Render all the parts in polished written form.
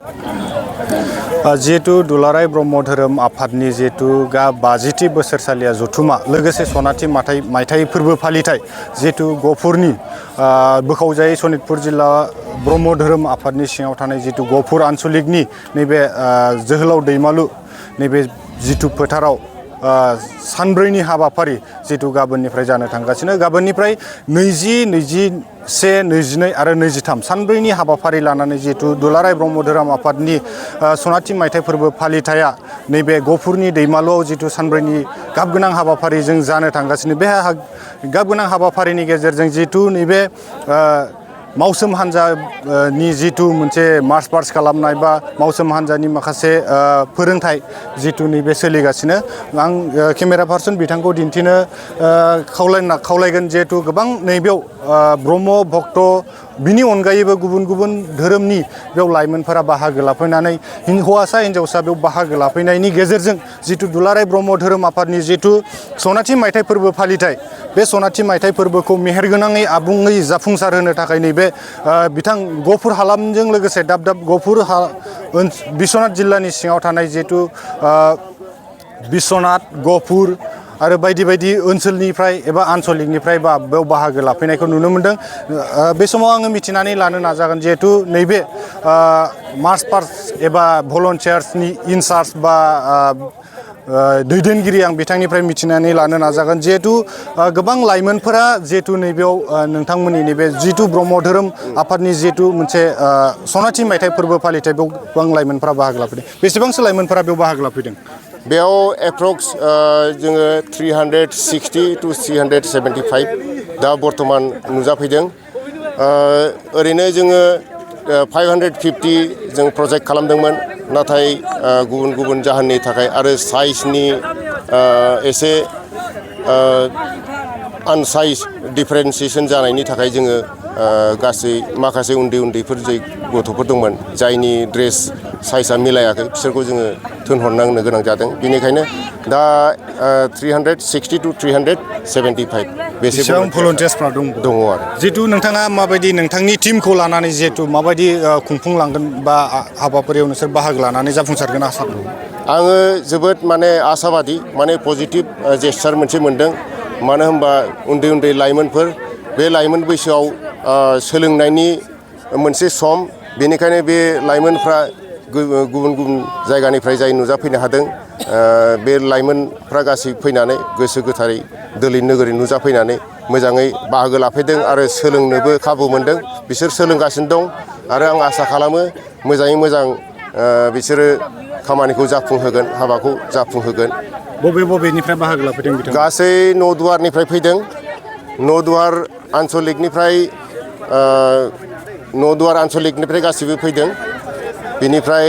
जिहेतु दुलाराय ब्रह्म धोरोम आफादनि जिहेतु 50थि बोसोरसालिया जथुमा लोगोसे सनाथि मायथाइ फोरबो फालिथाय जिहेतु गफुरनि बोखावजायै सनितपुर जिल्ला ब्रह्म धोरोम आफादनि सिङाव थानाय जिहेतु गफुर आन्सलिकनि नैबे जोहोलाव दैमालु नैबे जितु फोथाराव सानब्रैनि हाबाफारि जितु गाबोननिफ्राय जानो थांगासिनो गाबोननिफ्राय 20, 21, 22 आरो 23 सानब्रैनि हाबाफारि लानानै जितु दुलाराय ब्रह्म धोरोम आफादनि सनाथि मायथाइ फोरबो फालिथाया नैबे गफुरनि दैमालुआव जितु सानब्रैनि गाबगोनां हाबाफारिजों जानो थांगासिनो बे गाबगोनां हाबाफारिनि गेजेरजों जितु नैबे मावसोम हान्जानि जितु मोनसे मार्च पास्ट खालामनाय बा मावसोम हान्जानि माखासे फोरोंथाय जितु नैबे सोलिगासिनो आं केमेरा पार्सन बिथांखौ दिन्थिनो खावलायगोन जिहेतु गोबां नैबेयाव ब्रह्म भक्त बिनि अनगायैबो गुबुन गुबुन धोरोमनि बेयाव लाइमोनफोरा बाहागो लाफैनानै हौवासा हिन्जावसा बेयाव बाहागो लाफैनायनि गेजेरजों जितु दुलाराय ब्रह्म धोरोम आफादनि जितु सनाथि मायथाइ फोरबो फालिथाय बे सनाथि मायथाइ फोरबोखौ मेहेरगोनाङै आबुङै जाफुंसार होनो थाखाय नैबे बिथां गफुर हालामजों लोगोसे दाब दाब गफुर बिश्वनाथ जिल्लानि सिङाव थानाय जितु बिश्वनाथ गफुर आरो बायदि बायदि ओनसोलनिफ्राय एबा आन्सलिकनिफ्राय बेयाव बाहागो लाफैनायखौ नुनो मोनदों बे समाव आङो मिथिनानै लानो नाजागोन जिहेतु नैबे मार्च पास्ट एबा भलन्टियार्सनि इनचार्ज बा दैदेनगिरि आं बिथांनिफ्राय मिथिनानै लानो नाजागोन जिहेतु गोबां लाइमोनफोरा जिहेतु नैबेयाव नोंथांमोननि नैबे जितु ब्रह्म धोरोम आफादनि जितु मोनसे सनाथि मायथाइ फोरबो फालिथाय बेयाव गोबां लाइमोनफोरा बाहागो लाफैदों बेसेबांसो लाइमोनफोरा बेयाव बाहागो लाफैदों बेयाव एप्रक्स जोङो 360 to 375 दा बर्थमान नुजाफैदों ओरैनो जोङो 550 जों प्रजेक्ट खालामदोंमोन नाथाय गुबुन गुबुन जाहोननि थाखाय आरो साइजनि एसे आनसाइज डिफारेन्सिएसन जानायनि थाखाय जोङो गासै माखासे उन्दैफोर जे गथ'फोर दंमोन जायनि ड्रेस साइजआ मिलायाखै बिसोरखौ जोङो थोनहरनांनो गोनां जादों बेनिखायनो दा 360 to 375 बेसेबां भलन्टियार्सफ्रा दङ आरो जिहेतु नोंथाङा माबायदि नोंथांनि टिमखौ लानानै जिहेतु माबायदि खुंफुंलांगोन बा हाबाफारियाव नोंसोर बाहागो लानानै जाफुंसारगोन आसा दं आङो जोबोद आसाबादि पजिटिभ जेस्चार मोनसे मोनदों मानो होनबा उन्दै लाइमोनफोर बे लाइमोन बैसोआव सोलोंनायनि मोनसे सम बेनिखायनो बे लाइमोनफ्रा गुबुन जायगानिफ्राय जाय नुजाफैनो हादों बे लाइमोनफ्रा गासै फैनानै गोसो गोथारै दोलै नोगोरै नुजाफैनानै मोजाङै बाहागो लाफैदों आरो सोलोंनोबो खाबु मोनदों बिसोर सोलोंगासिनो दं आरो आं आसा खालामो मोजाङै मोजां बिसोरो खामानिखौ जाफुंहोगोन हाबाखौ जाफुंहोगोन बबेनिफ्राय बाहागो लाफैदों बिथां गासै न'दुवारनिफ्राय फैदों न'दुवार आन्सलिकनिफ्राय गासिबो फैदों बिनिफ्राय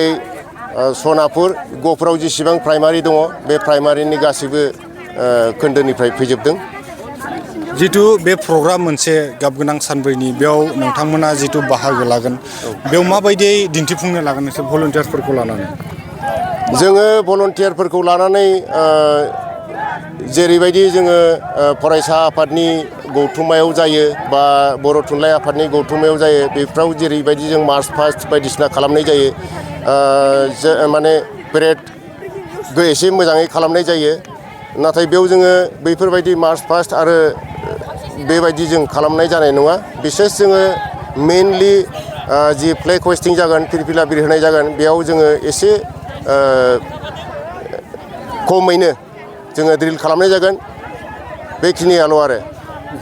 सनापुर गफुराव जेसेबां प्राइमारि दङ बे प्राइमारिनि गासिबो खोन्दोनिफ्राय फैजोबदों जितु बे प्रग्राम मोनसे गाबगोनां सानब्रैनि बेयाव नोंथांमोना जितु बाहागो लागोन बेयाव माबायदि दिन्थिफुंनो लागोन नोंसोर भलन्टियार्सफोरखौ लानानै जोङो भलन्टियारफोरखौ लानानै जेरैबायदि जोङो फरायसा आफादनि गौथुमायाव जायो बा बर' थुनलाइ आफादनि गौथुमायाव जायो बेफ्राव जेरैबायदि जों मार्च पास्ट बायदिसिना खालामनाय जायो पेरेड एसे मोजाङै खालामनाय जायो नाथाय बेयाव जोङो बैफोरबायदि मार्च पास्ट आरो बेबायदि जों खालामनाय जानाय नङा बिसेस जोङो मेइनलि जि फ्लेग हस्टिं जागोन फिरफिला बिरहोनाय जागोन बेयाव जोङो एसे खमैनो जोङो ड्रिल खालामनाय जागोन बेखिनियाल' आरो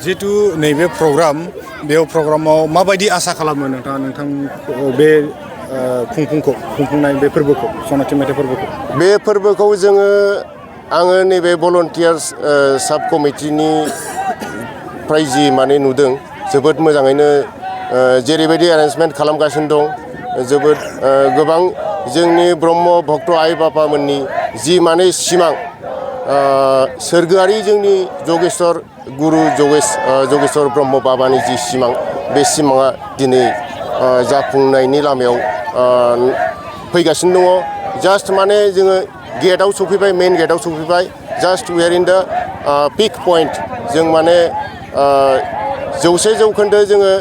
जितु नैबे प्रग्राम बेयाव प्रग्रामाव माबायदि आसा खालामो नोंथाङा नोंथां बे खुंफुंनाय बे फोरबोखौ सनाथि मायथाइ फोरबोखौ बे फोरबोखौ आङो नैबे भलन्टियार्स साब कमिटिनिफ्राय जि नुदों जोबोद मोजाङैनो जेरैबायदि एरेन्जमेन्ट खालामगासिनो दं जोबोद गोबां जोंनि ब्रह्म भक्त आइ बाबामोननि जि सिमां सोरगोआरि जोंनि जगेश्वर गुरु जगेश्वर ब्रह्म बाबानि जि सिमां बे सिमाङा दिनै जाफुंनायनि लामायाव फैगासिनो दङ जास्ट जोङो गेटआव सफैबाय मेन गेटआव सफैबाय जास्ट वी आर इन दा पिक पइन्ट जों 100% जोङो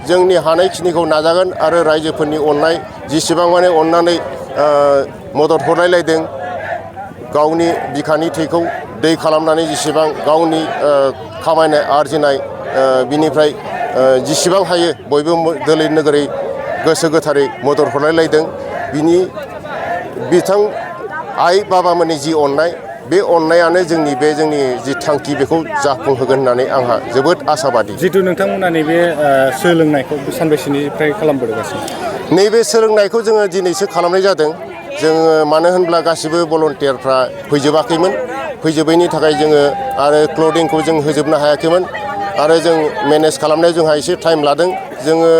जोंनि हानायखिनिखौ नाजागोन आरो रायजोफोरनि अननाय जेसेबां माने अननानै मदद हरलायलायदों गावनि बिखानि थैखौ दै खालामनानै जेसेबां गावनि खामायनाय आरजिनाय बिनिफ्राय जेसेबां हायो बयबो दोलै नोगोरै गोसो गोथारै मदद हरलायलायदों बिनि बिथां आइ बाबामोननि जि अननाय बे अननायानो जोंनि जि थांखि बेखौ जाफुंहोगोन होननानै आंहा जोबोद आसाबादि। जिहेतु नोंथांमोना नैबे सोलोंनायखौ सानबैसेनिफ्राय खालामबोगासिनो? नैबे सोलोंनायखौ जोङो दिनैसो खालामनाय जादों। जोङो मानो होनब्ला गासिबो भलन्टियारफ्रा फैजोबाखैमोन। फैजोबैनि थाखाय जोङो आरो क्लदिंखौ जों होजोबनो हायाखैमोन आरो जों मेनेज खालामनायाव जोंहा एसे टाइम लादों। जोङो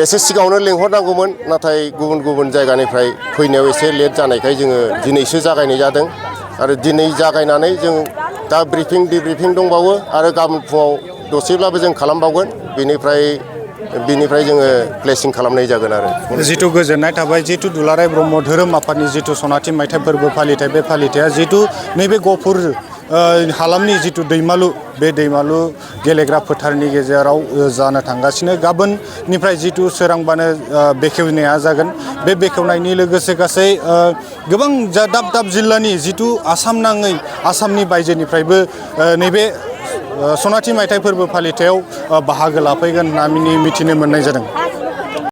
एसे सिगाङावनो लेंहरनांगौमोन नाथाय गुबुन जायगानिफ्राय फैनायाव एसे लेट जानायखाय जोङो दिनैसो जागायनाय जादों आरो दिनै जागायनानै जों दा ब्रिफिं डिब्रिफिं दंबावो आरो गाबोन फुङाव दसेब्लाबो जों खालामबावगोन बिनिफ्राय जोङो प्लेसिं खालामनाय जागोन आरो। जिथु गोजोननाय थाबाय जिथु दुलाराय ब्रह्म धोरोम आफादनि जिथु सनाथि मायथाइ फोरबो फालिथाय बे फालिथाया जिथु नैबे गफुर हालामनि जिथु दैमालु बे दैमालु गेलेग्रा फोथारनि गेजेराव जानो थांगासिनो। गाबोननिफ्राय जिथु सोरांबानो बेखेवनाया जागोन। बे बेखेवनायनि लोगोसे गासै गोबां दाब जिल्लानि जिथु आसाम नाङै आसामनि बायजोनिफ्रायबो नैबे सनाथि मायथाइ फोरबो फालिथायाव बाहागो लाफैगोन होनना मिथिनो मोननाय जादों।